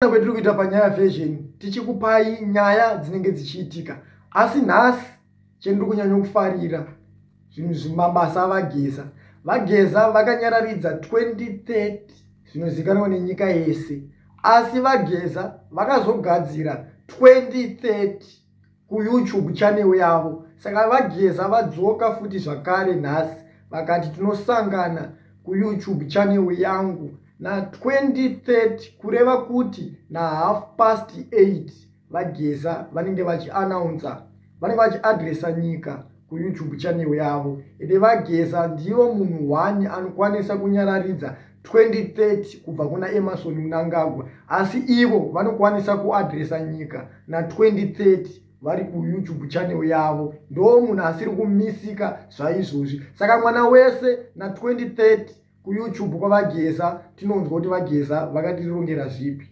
Kwetiri kuita panyaya version, tichikupai nyaya dzinenge dzichiitika. Asi nhasi chendiri kunyanya kufarira zvinhu zvimabasa avageza. Vageza vakanyararidza 2030 zvinozivikanwa nenyika yese, asi vageza vakazogadzira 2030 kuYouTube channel yavo. Saka vageza vadzoka futi zvakare nhasi, vakati tinosangana kuYouTube channel yangu na2030, kureva kuti na8:30 vageza vanenge vachianaunza, vanenge vachiadresa nyika kuYouTube channel yavo. Ende vageza ndivo munhu 1 anokwanisa kunyararidza 2030 kubva kuna Emerson Mnangagwa, asi ivo vanokwanisa kuadresa nyika na2030 vari kuYouTube channel yavo. Ndo munhu asiri kumisika zvaizvozvi. Saka mwana wese na2030 kuYouTube kwavageza, tinonzwa kuti vageza vakatirongera zvipi.